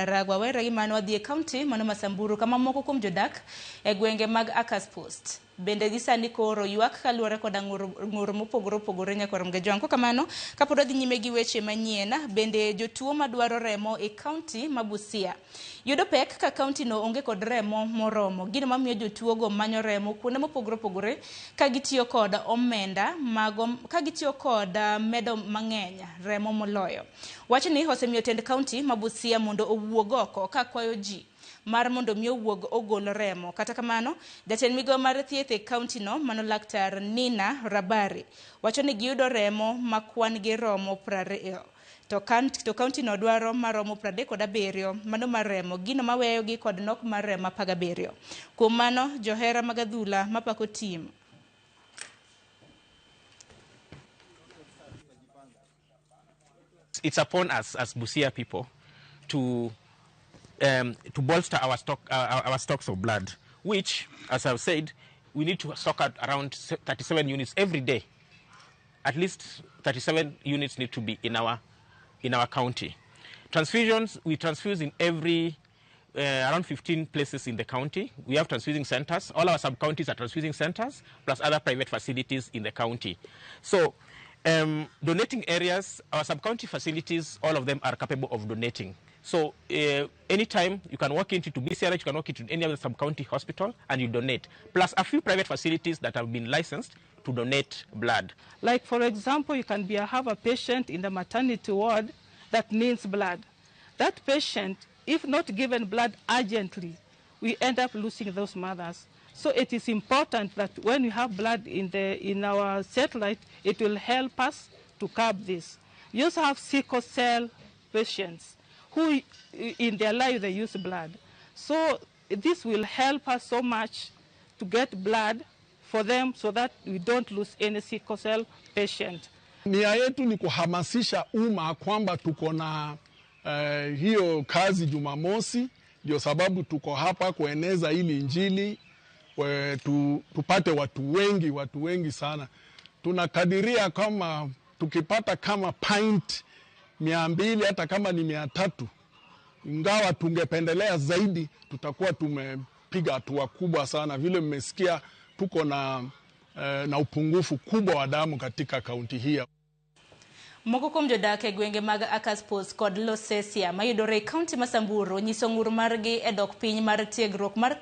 Ndaragwa. Were gi mano wadhi e kaunti mano ma Samburu kama moko kuom jodak e gwenge mag Akas Post bende gi sani koro ywak kaluwore koda ng'ur mopogore opogore nyakwar Mgejwang'. Kokamano, kapod wadhi nyime gi weche manyien, bende jotuo madwaro remo e kaunti ma Busia yudo pek ka kaunti no onge kod remo moromo. Gino mamiyo jotuo go manyo remo kuonde mopogore opogore ka gitiyo kod omenda mago ka gitiyo kod medo mang'eny remo moloyo. Wachni osemiyo tend kaunti ma Busia mondo owuog oko ka kwayo ji mar mondo mi owuog ogol remo. Kata kamano, jatend migao mar thieth e kaunti no mano Laktar Nina Rabari wacho ni giyudo remo ma kwan gi romo 20 to kaunti no dwaro maromo 37 mano mar remo, gino maweyo gi kod nok mar remo 17. Kuom mano, johera mag adhula mapako tim It's upon us as Busia people to bolster our stocks of blood, which, as I've said, we need to stock at around 37 units every day. At least 37 units need to be in our county. Transfusions, we transfuse in every around 15 places in the county. We have transfusing centers. All our sub-counties are transfusing centers, plus other private facilities in the county. So, donating areas, our sub-county facilities, all of them are capable of donating. So anytime you can walk into BCRH, you can walk into any other sub-county hospital and you donate. Plus a few private facilities that have been licensed to donate blood. Like for example, you can have a patient in the maternity ward that needs blood. That patient, if not given blood urgently, we end up losing those mothers. So it is important that when we have blood in our satellite, it will help us to curb this. You also have sickle cell patients who in their life they use blood. So this will help us so much to get blood for them so that we don't lose any sickle cell patient. Nia yetu ni kuhamasisha umma kwamba tuko na hiyo kazi Jumamosi, ndio sababu tuko hapa kueneza ili injili, tupate watu wengi sana. Tunakadiria kama tukipata kama pint 200 hata kama ni 300, ingawa tungependelea zaidi, tutakuwa tumepiga hatua kubwa sana. Vile mmesikia tuko na upungufu kubwa wa damu katika kaunti hii. Moko kuom jodak e gwenge mag Akas Post kod Losesia mayudore e kaunti ma Samburu nyiso ng'ur margi e dok piny mar tiegruok mar